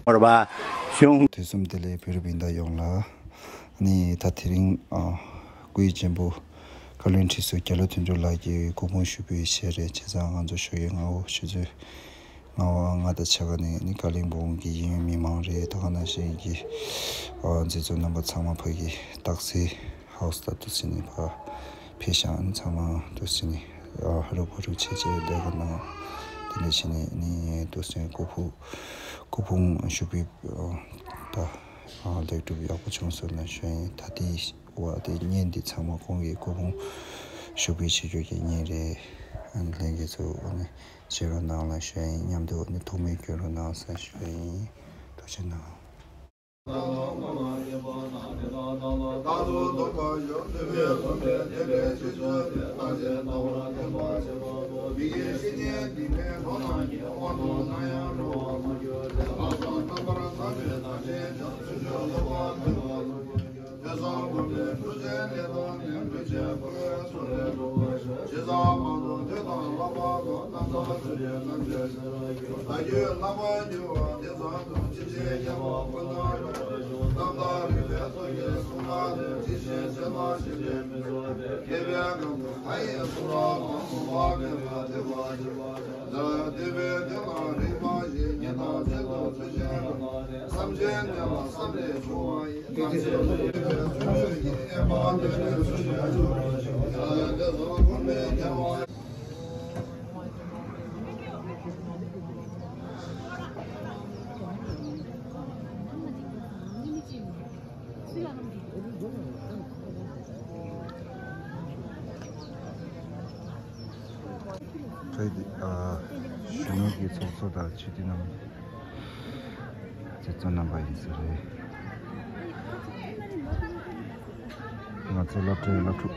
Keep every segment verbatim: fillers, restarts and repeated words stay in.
མོར་བ་གཞུང་། དུས་གསུམ་བདེ་ལེགས། བོད་རིགས་སྤུན་ཟླ་ཡོངས་ལ། ཨ་ནི་ད་དེ་རིང་ཨ་སྐུའི་གཅེན་པོ་བཀའ་བློན་ཁྲི་ཟུར་རྒྱ་ལོ་དོན་གྲུབ་ལགས་ཀྱི་སྐུ་ཕུང་ཞུགས་པའི་ཞལ་རས། བྱས་ཙང་ང་ཚོ་ཞོགས་ཀའི་སྔ་པོ་ཆུ་ཚོད་ལྔ་པ་ལྔ་དང་ཕྱེད་ཀ་ནས་ནི་ཀ་ལིང་པོང་གི་གཡས་གཡོན་མི་མང་རེད། ད་ག་ནང་བཞིན་གྱི་ཨ་མཛད་གཙོ་རྣམ་པ་ཚང་མ་ཕ་གི་སྟག་འཚེར་ཧའུ་སི་ད་འདུག་སེ་ནས་ཕར་ཕེབས་ཤག་ཨ་ནི་ཚང་མ་འདུག་སེ་ནས་ཨ་ཧ་རུ་བ་རུ་བྱས་བྱས་ལས་ཀ་གནང་། དེ་འདྲ་བྱས་ནས་ནི་འདུག་སེ་སྐུ་ཕུང་སྐུ་ཕུང་ཞུགས་པའི་ཨ་ད་ཨ་ལེགས་གྲུབ་ཡག་པོ་བྱུང་སོང་ལབ་ཞུ་ཡིན། ད་ལྟའི་བ་དེ་བརྙན་འདི་ཚང་མ་ཁོང་གི་སྐུ་ཕུང་ཞུགས་པའི་ཆིབས་བསྒྱུར་གྱི་བརྙན་རེད། ཨ་ནི་ལྷན་རྒྱས་ཚོ་ཨ་ནི་མཇལ་རོགས་གནང་ལབ་ཞུ་ཡིན། མཉམ་དུ་ཨ་ནི་ཐུགས་སྨོན་སྐྱོན་རོགས་གནང་ཟེར་ཞུ་ཡིན། ཐུགས་རྗེ་གནང་། གཞོན་ནུ་གི་ཚོགས་གཙོ་དང་སྤྱི་འཐུས་རྣམས། དེ་ཚོ་རྣམ་པ་ཡིན་ས་རེད། ང་ཚོ་སློབ་གྲྭའི་སློབ་ཕྲུག་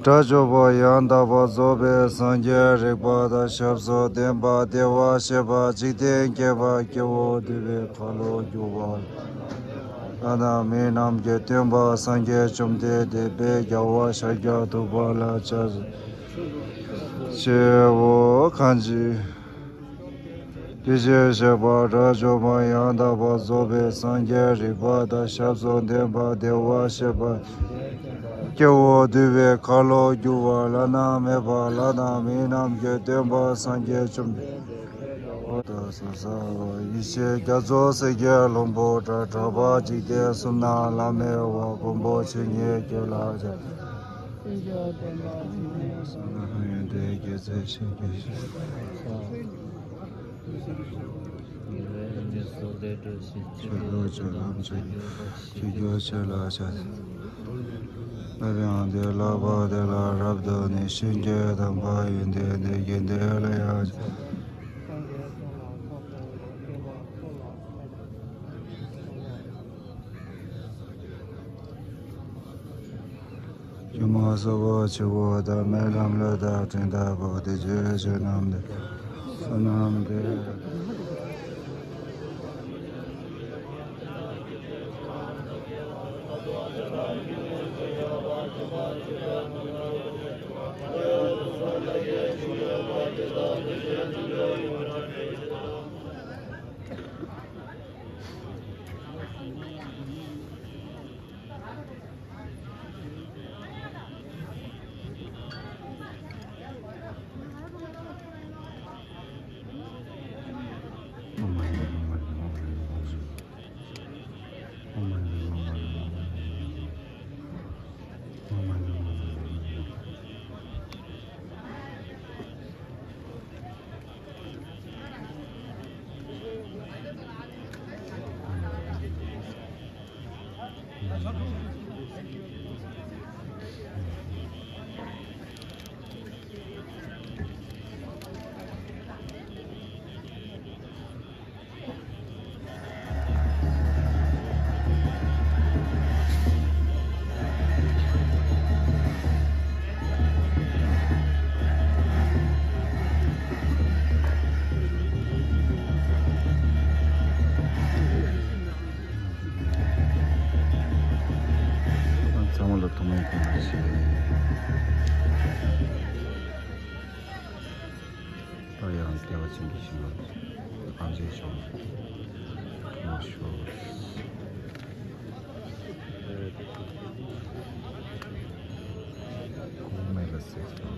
དགྲ་བཅོམ་པ་ཡང་དག་པར་རྫོགས་པའི་སངས་རྒྱས་རིག་པ་དང་ཞབས་སོར་ལྡན་པ། བདེ་བར་གཤེགས་པ། འཇིག་རྟེན་བསྐལ་པ་སྐྱེ་བོ་འདུལ་བའི་ཁ་ལོ་སྒྱུར་བ། ལྷ་དང་མི་རྣམས་ཀྱི་སྟོན་པ་སངས་རྒྱས་བཅོམ་ལྡན་འདས་དཔལ་རྒྱལ་བ་ཤཱཀྱ་ཐུབ་པ་ལ་ཕྱག་འཚལ་ལོ། གང་ཞིག་དེ་བཞིན་གཤེགས་པ་དགྲ་བཅོམ་པ་ཡང་དག་པར་རྫོགས་པའི་སངས་རྒྱས་རིག་པ་དང་ཞབས་སུ་ལྡན་པ་བདེ་བར་གཤེགས་པ་སྐྱེ་བོ་འདུལ་བའི་ཁ་ལོ་སྒྱུར་བ་བླ་ན་མེད་པ་ལྷ་དང་མི་རྣམས་ཀྱི་སྟོན་པ་སངས་རྒྱས་བཅོམ་ལྡན་འདས་ཡེ་ཤེས་རྒྱ་མཚོ་སེང་གེ་ལྷུན་པོ་འདྲ། གྲགས་པ་འཇིག་རྟེན་གསུམ་ན་བླ་མེད་པ། མགོན་པོ་ཇི་སྙེད་ཀྱི་ལྷ་ཡོན་ཏན་རྒྱལ་མཚན་ཞིང་གི་ཆོས་སྐྱོང་ཆོས་ལམ་ཆོས་སྐྱོང་ཆོས་སྐྱོང་ཆོས་ལ་ཕྱག་འཚལ་ལོ། ཡང་དེ་ལྷག་པར་དེ་ལ་རབ་ཏུ་གནས་ཤིང་གི་དམ་པ་ཡོན་ཏན་ལྡན་གྱི་དེ་ལ་ཡང་སྒྱུ་མ་ལྟ་བུ་ཆུ་བོ་དང་མེ་ལམ་ལ་དག་ཕྲེང་ལྟ་བུ་དེ་ཆོས་ཆོས་རྣམས་དེ་བསོད་ནམས་དེ། ཚང་མ་ལ་ཐུགས་སྨོན་སྐྱོན་ཞུ། ད་ཡང་བདེ་བ་ཅན་གྱི་ཞིང་ལ་ཐམས་ཅད་ཤོག །ཐུགས་སྨོན་ཞུ། གོང་མ་ལ་གསོལ་ཞུ།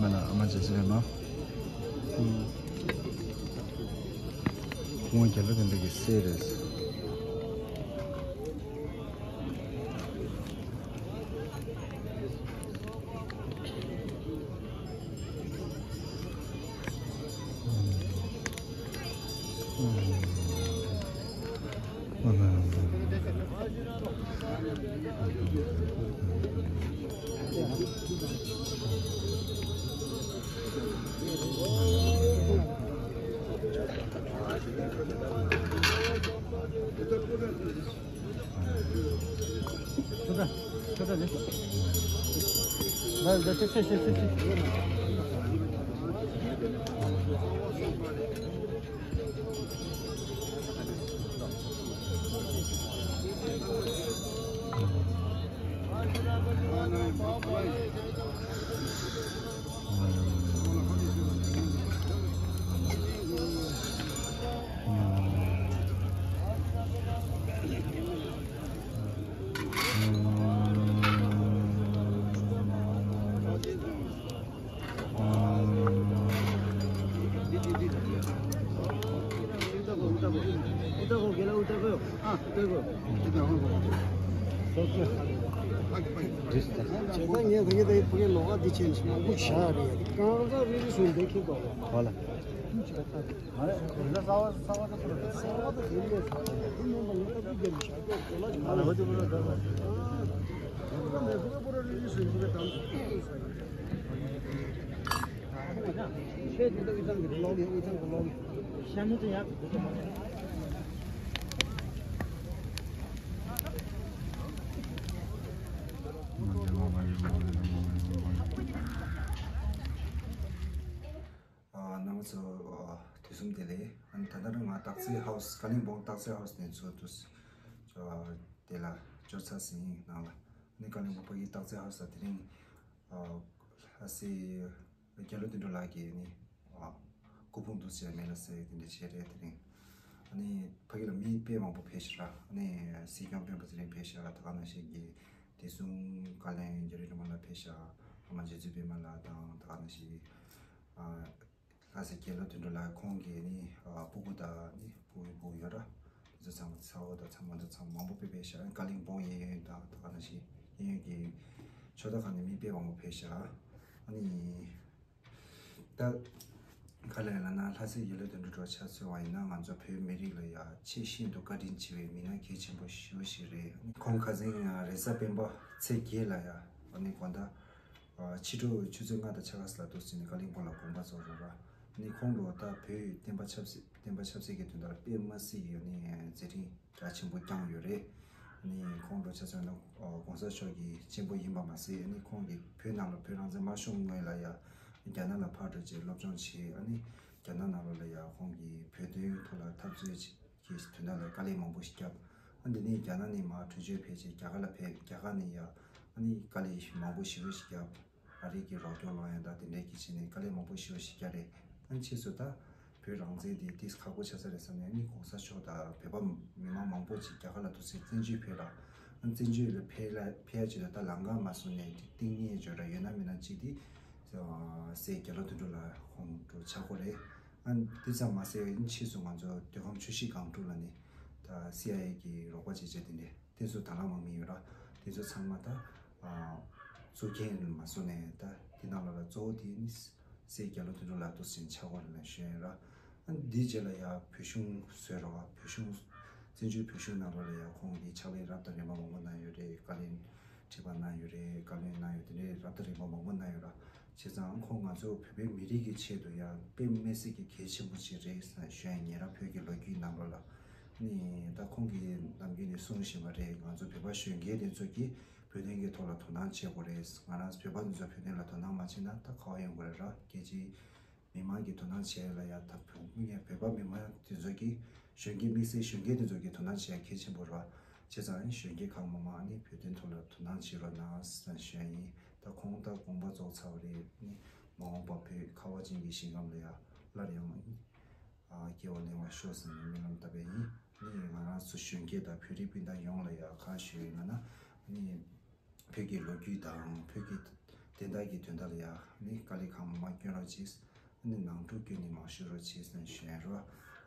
མ་ན་ཨ་མ་ཇེ་ཇེ་མ། ཁོང་རྒྱ་ལོ་དེ་འདྲ་གི་སྲས་རེད། རྣམ་པ་ཚོ་དུས་གསུམ་བདེ་ལེགས། ཨ་ནི་ད་ལྟ་ང་སྟག་རྩེ་ཧའུ་སི། ཀ་ལིང་པོང་སྟག་རྩེ་ཧའུ་སི་ནས་ཚུར་དུ་དེ་ལ་འབྱོར་ཚར་ཟིན་ནང་ལ། ཨ་ནི་ཀ་ལིང་པོང་ཕ་གི་སྟག་རྩེ་ཧའུ་སི་ལ་དེ་རིང་ལྷ་སའི་རྒྱ་ལོ་དོན་གྲུབ་ལགས་ཀྱིས་ནི་སྐུ་ཕུང་འདུ་བྱེད་མེ་ལ་བསྲེགས་དེ་འདྲ་བྱས་རེད། དེ་རིང་ཨ་ནི་ཕ་གི་ལ་མི་དཔེ་མང་པོ་ཕེབས་ཤག་ར། ཨ་ནི་སྲིད་སྐྱོང་སྤེན་པ་ཚེ་རིང་ཕེབས་ཤག་ར། ད་ག་ནང་བཞིན་གྱི་བདེ་སྲུང་བཀའ་བློན་རྒྱ་རི་སྒྲོལ་མ་ལགས་ཕེབས་ཤག་ཨ་མ་རྗེ་བཙུན་པད་མ་ལགས་དང་། ད་ག་ནང་བཞིན་ལྷ་སའི་རྒྱ་ལོ་དོན་གྲུབ་ལགས་ཁོང་གི་ནི་སྤུ་གུ་དང་ནི་སྤུ་གུའི་སྤུ་གུ་ཡོད་ར། དེ་ཚོ་ཚང་མ་ཚ་བོ་དང་ཚ་མོ་དང་ཚང་མ་མང་པོ་དཔེ་ཕེབས་ཤག་ཀ་ལིང་པོང་གཡས་གཡོན་དང་ད་ག་ནང་བཞིན་གཡས་གཡོན་གྱི་ཕྱོགས་མཐའ་ཁག་ནས་མི་དཔེ་མང་པོ་ཕེབས་ཤག་ཨ་ནི་ད་ག་ལེར་ལབ་ན་ལྷ་སའི་རྒྱ་ལོ་དོན་གྲུབ་ལགས་ཆ་མཚོན་པ་ཡིན་ན་ང་ཚོ་བོད་མི་རིགས་ལ་ཡ་ཆེས་ཤིན་ཏུ་བཀའ་དྲིན་ཆེ་བའི་མི་སྣ་གལ་ཆེན་པོ་ཞེ་པོ་ཞིག་རེད། ཁོང་ཁ་སང་རེས་གཟའ་སྤེན་པ་ཚེས་བརྒྱད་ལ་ཡ་ཨ་ནི་དགོང་དག་ཕྱི་དྲོ་ཆུ་ཚོད་ལྔ་དང་ཕྱེད་ཀ་ཙམ་ལ་འདུག་ཟེར་ནས་ཀ་ལིང་པོང་ལ་དགོངས་པ་རྫོགས་རེད་ར། ཨ་ནི་ཁོང་ལོ་ད་བོད་བསྟན་པ་ཆབ་སྲིད་བསྟན་པ་ཆབ་སྲིད་ཀྱི་དོན་དག་ལ་དཔེ་མ་སྲིད་ཡོད་ནི་མཛད་འཕྲིན་རྒྱ་ཆེན་པོ་བསྐྱངས་ཡོད་རེད། ཨ་ནི་ཁོང་ལོ་ཆ་མཚོན་ན་༸གོང་ས་མཆོག་གི་གཅེན་པོ་ཡིན་པ་མ་ཟད། ཨ་ནི་ཁོང་གིས་བོད་ནང་ལ་བོད་རང་བཙན་མ་ཤོར་སྔོན་ལ་ཡ་རྒྱ་ནག་ལ་ཕར་འགྲོ་བྱས་སློབ་སྦྱོང་བྱས། ཨ་ནི་རྒྱ་ནག་ནང་ལོགས་ལ་ཡ་ཁོང་གིས་བོད་དོན་ཐོག་ལ་འཐབ་རྩོད་བྱས། གི་དོན་དག་ལ་དཀའ་ལས་མང་པོ་ཞིག་བརྒྱབ། ཨ་འདི་ནས་རྒྱ་ནག་ནས་མར་བྲོས་བྱོལ་ཕེབས་རྗེས་རྒྱ་གར་ལ་ཕེབས། རྒྱ་གར་ནས་ཡ་ཨ་ནི་དཀའ་ལས་མང་པོ་ཞེ་པོ་ཞིག་བརྒྱབ། ཨ་རི་གི་རོགས་སྐྱོར་ལོག་ཡ་དང་དེ་འདྲའི་གི་བྱས་ནས་དཀའ་ལས་མང་པོ་ཞེ་པོ་ཞིག་བརྒྱབ་རེད། ཨ་ནི་ཕྱིས་སུ་ད་བོད་རང་བཙན་དེ་ཏིས་ཁག་པོ་ཆགས་ས་རེད་བསམ་ནས། ཨ་ནི་༸གོང་ས་མཆོག་དང་བོད་པ་མི་མང་མང་པོ་ཅིག་རྒྱ་གར་ལ་འདུག་སེ་བཙན་བྱོལ་ཕེབས་ར། ཨ་ནི་བཙན་བྱོལ་ལ་ཕེབས་ལ་ཕེབས་ཡ་ཅིག་ལ་ད་ལམ་ཁ་མ་བཟོ་ནས་གཏིང་ངེས་བརྗོད་ར་ཡོད་ན་མེད་ན་ཅིག་དེ་སྲས་རྒྱ་ལོ་དོན་གྲུབ་ལགས་ཁོང་ཁྲོ་ཆགས་ཀྱི་རེད། ཨ་ནི་དེ་ཙམ་མ་ཟད་ཕྱིས་སུ་ང་ཚོ་མདོ་ཁམས་ཆུ་བཞི་སྒང་དྲུག་ལ་ནི་ད་སི་ཨའི་ཨེ་གི་རོགས་པ་བྱེད་བྱེད་དེ་འདྲ་དེ་ཚོ་དང་བླངས་དམག་མི་ཡོད་ར། དེ་ཚོ་ཚང་མ་ད་གཙོ་འགན་མ་བཟུང་ནས་ད་དེ་ནང་ལ་ལ་གཙོ་བོ་དེ་ནི་སྲས་རྒྱ་ལོ་དོན་གྲུབ་ལགས་འདུག་སེ་ཆགས་ཀྱི་རེད་ལབ་ཞུ་ཡ་ཡིན་ར། ཨ་ནི་དེའི་རྗེས་ལ་ཡ་བོད་གཞུང་བཟོས་ར། བོད་གཞུང་བཙན་བྱོལ་བོད་གཞུང་ནང་ལོགས་ལ་ཡ་ཁོང་གིས་ཕྱག་ལས་རབ་དང་རིམ་པ་མང་པོ་གནང་ཡོད་རེད། བཀའ་བློན་ཁྲི་པ་གནང་ཡོད་རེད། བཀའ་བློན་གནང་ཡོད། དེ་འདྲའི་རབ་དང་རིམ་པ་མང་པོ་གནང་ཡོད་ར། བྱས་ཙང་ཁོང་ང་ཚོ་བོད་པའི་མི་རིགས་ཀྱི་ཆེད་དུ་ཡང་དཔེ་མི་སྲིད་ཀྱི་གལ་ཆེན་པོ་ཅིག་རེད་ཟེར་ཞུ་ཡ་ཡིན་ར། བོད་ཀྱི་ལོ་རྒྱུས་ནང་ལོགས་ལ་ནི་ད་ཁོང་གིས་ནམ་རྒྱུན་ནས་གསུང་བཞིན་པ་རེད། ང་ཚོ་བོད་པ་གཞོན་སྐྱེས་དེ་ཚོ་གིས་བོད་དོན་གྱི་ཐོག་ལ་དོ་སྣང་བྱེད་དགོས་རེད། ང་རང་བོད་པ་དེ་ཚོ་བོད་དོན་ལ་དོ་སྣང་མ་བྱེད་ན་ད་ག་པར་ཡོང་དགོས་རེད་ར། རྒྱལ་སྤྱིའི་མི་མང་གིས་དོ་སྣང་བྱེད་ཡ་ལ་ཡ་ད་བོད་མི་བོད་པ་མི་མང་དེ་ཚོ་གིས་གཞོན་སྐྱེས་དམིགས་བསལ་གཞོན་སྐྱེས་དེ་ཚོ་གིས་དོ་སྣང་བྱེད་ཡ་གལ་ཆེན་པོ་རེད་བ། བྱས་ཙང་གཞོན་སྐྱེས་གང་མང་མང་ནི་བོད་དོན་ཐོག་ལ་དོ་སྣང་བྱེད་རོགས་གནང་ཟེར་ཞུ་ཡ་ཡིན། ད་ཁོང་ད་དགོངས་པ་རྫོགས་ཚར་བ་རེད། ནི་མ་འོངས་པ་བོད་ཁ་བ་ཅན་གྱི་ཞིང་ཁམས་ལ་ཡ་སླར་ཡང་ནི་སྐྱེ་བ་ལེན་པར་ཤོག་ཟེར་ནས་སྨོན་ལམ་བཏབ་པ་ཡིན། ནི་ང་རང་ཚོ་གཞོན་སྐྱེས་དང་བོད་རིགས་སྤུན་ཟླ་ཡོངས་ལ་ཡ་ག་རེ་ཞུ་ཡ་ཡིན་ལབ་ན་ནི། བོད་ཀྱི་ལོ་རྒྱུས་དང་བོད་ཀྱི་བསྟན་ དེ་དག་གི་དོན་དག་ལ་ཡང་ནི་དཀའ་ལས་གང་མང་མང་སྐྱོན་རོགས་གྱིས། ཨ་ནི་ནང་འཁྲུག་སྐྱོན་ནི་མང་ཤོས་རོགས་གྱིས་ཟེར་ཞུ་ཡ་རོ།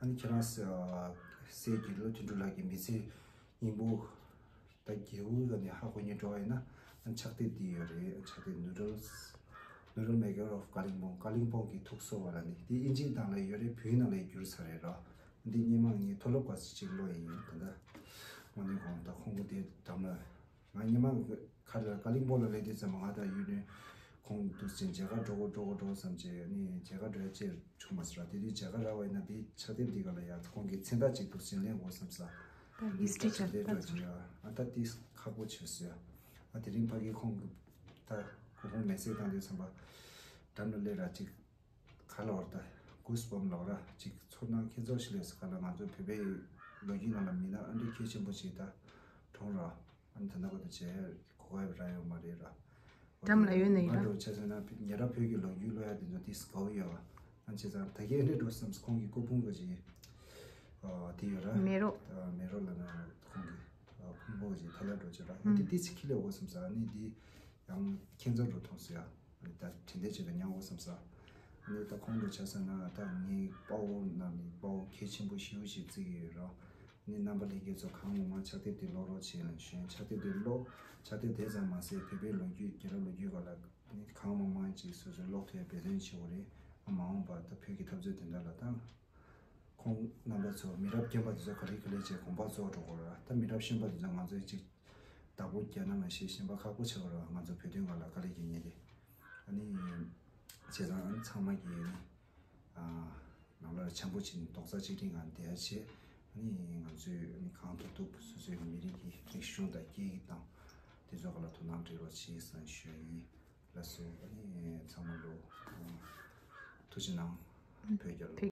ཨ་ནི་ཁྱེད་རང་སྲས་ཀྱི་ལོ་དོན་གྲུབ་ལགས་ཀྱི་མི་ཚེ་སྙིང་པོ་ད་རྒྱལ་པོ་ལ་ནི་ཧ་གོ་ཉེ་འགྲོ་བ་ཡིན་ན། ཨ་ནི་ཕྱག་དེབ་འདི་ཡོད་རེད། ཕྱག་དེབ་Noodles Noodle Maker of Kalimpong། ཀ་ལིང་པོང་གི་ཐུགས་གསོ་བ་ལ་ནི་དེ་ཨིན་ཇིའི་སྟེང་ལ་ཡོད་རེད། བོད་ནང་ལ་བསྒྱུར་ཚར་རེད་རོ། འདི་སྔོན་མ་ངས་མཐོ་སློབ་སྐབས་སུ་གཅིག་ཀློག་ཡིན། ད་ལྟ་དངོས་གནས་ཁོང་ད་ཁོང་གི་དེ་འགྲམ་ལ། ང་སྔོན་མ་ཁ་ལ་ཀ་ལིང་པོ་ལ་སླེབས་དུས་ཙམ་པ་ང་དང་ཡུལ་ནས་ཁོང་འདུག་ཅིང་མཇལ་ཁ་འགྲོ་དགོས་འགྲོ་དགོས་འགྲོ་བསམ་བྱས་ནས་མཇལ་ཁ་འགྲོ་ཡ་ཅིག་བྱུང་མ་སོང་ར། དེ་དུས་མཇལ་ཁ་རག་པ་ཡིན་ན་དེའི་ཕྱག་དེབ་འདི་ག་ལ་ཡ་ཁོང་གི་མཚན་རྟགས་ཅིག་འདུག་ཅིང་ལེན་དགོས་བསམ་ས། ད་ཧི་སི་ཊི་རི་ཆགས་ད་ཅིག་ཡ། ཨ་ད་དེ་ཁག་པོ་བྱས་སོང་ཡ། ཨ་དེ་རིང་ཕ་གི་ཁོང་གི་ད་ཁོ་ཁོང་མེ་སྲེག་བཏང་དུས་ཙམ་པ་འགྲམ་ལ་སླེབས་ར་ཅིག་ག་ལ་བར་ད་གུས་པོམ་ལོག་ར་ཅིག་ཚོར་སྣང་ཁྱེད་ཚོ་ཞིག་ལས་སུ་ག་ལ་ང་ཚོ་བོད་པའི་ལོ་རྒྱུས་ནང་ལ་མི་སྣ་ཨ་འདྲ་གལ་ཆེན་པོ་ཅིག་ད་གྲོངས་ར། ཨ་ནི་ད་ལྟ་བར་དུ་བྱས་གོ་སྐབས་རག་ཡོད་མ་རེད་ར། འགྲམ་ལ་ཡོད་ནི་ཡིན་ང་ད། འགྲོ་བྱས་ཟེར་ན་ཉེ་རབས་བོད་ཀྱི་ལོ་རྒྱུས་ཀློག་ཡ་དེ་ཚོ་དེ་དགའ་བོ་ཡོད་བ། ཨ་ནི་བྱས་ཙང་ད་གས་འདྲ་འགྲོ་བསམ་སོང་། ཁོང་གི་སྐུ་ཕུང་གི་ཅིག་ཨ་དེ་ཡོད་ར། མེ་རོ། ད་མེ་རོ་ལ་ན་ཁོང་གི་ཨ་ཕུང་པོ་གི་ཅིག་ཐ་ལ་འགྲོ་བྱས་ར། ཨ་དེ་ཨུམ། དེ་ཅིག་ཁྱི་ལས་འོ་བསམ་ས། ཨ་ནི་དེ་ཡང་ཁྱེད་ཚོ་འགྲོ་ཐོང་སོང་ཡ། ཨ་ནི་ད་དྲན་རྟེན་ཅིག་ལ་ཉར་འོ་བསམ་ས། ཨ་ནི་ད་ཁོང་འགྲོ་བྱས་ཟེར་ན་ད་ངའི་དཔའ་བོ་རྣམས་ནི་དཔའ་བོ་གལ་ཆེན་པོ་ཞེ་པོ་ཞིག་བརྩི་གི་ཡོད་ར། ནི་རྣམ་པ་ལྷན་རྒྱས་ཚོ་གང་མང་མང་ཕྱག་དེབ་དེ་ཀློག་རོགས་བྱེད་ལ་ཞུ། ཕྱག་དེབ་དེ་ཀློག་ཕྱག་དེབ་དེ་ཙམ་མ་ཟད་བོད་པའི་ལོ་རྒྱུས་རྒྱལ་རབས་ལོ་རྒྱུས་སྐོར་ལ་ནི་གང་མང་མང་ཅིག་སོ་སོས་ཀློག་ཐུབ་པའི་འབད་བརྩོན་བྱེད་དགོས་རེད། ཨ་མ་འོངས་པ་ད་བོད་ཀྱི་འཐབ་རྩོད་དེ་འདྲ་ལ་ད་ཁོང་རྣམ་པ་ཚོ་མི་རབས་རྒན་པ་དེ་ཚོ་ག་ལེ་ག་ལེ་བྱས་གོམ་པ་རྫོགས་འགྲོ་གི་རེད། ད་མི་རབས་གཞོན་པ་དེ་ཚོ་ང་ཚོས་ཅིག་བདག་པོ་རྒྱག་ན་མ་ཤེས། གཞན་པ་ཁག་པོ་ཆེ་བ་རེད། ང་ཚོ་བོད་དོན་སྒང་ལ་དཀའ་ལས་རྒྱག་མཁན་དེ། ཨ་ནི་བྱས་ཙང་ཨ་ནི་ཚང་མ་གིས་ནི། ཨ་ནང་ལ་འཆམ་པོ་བྱས་ནས་རྡོག་རྩ་གཅིག་སྒྲིལ་ངང་བསྡད་ཡ་བྱས། ཨ་ནི་ང་ཚོས་ཨ་ནི་གང་ཐུབ་ཐུབ་སོ་སོའི་མི་རིགས་ཀྱི་རིག་གཞུང་དང་སྐད་ཡིག་དང་དེ་ཚོ་སྒང་ལ་དོ་སྣང་སྤྲད་རོགས་བྱེད་ཟེར་ཞུ་ཡ་ཡིན། ལགས་སོ། ཨ་ནི་ཚང་མ་ལོ་ཨ་ཐུགས་རྗེ་གནང་། བོད་རྒྱལ་ལོ།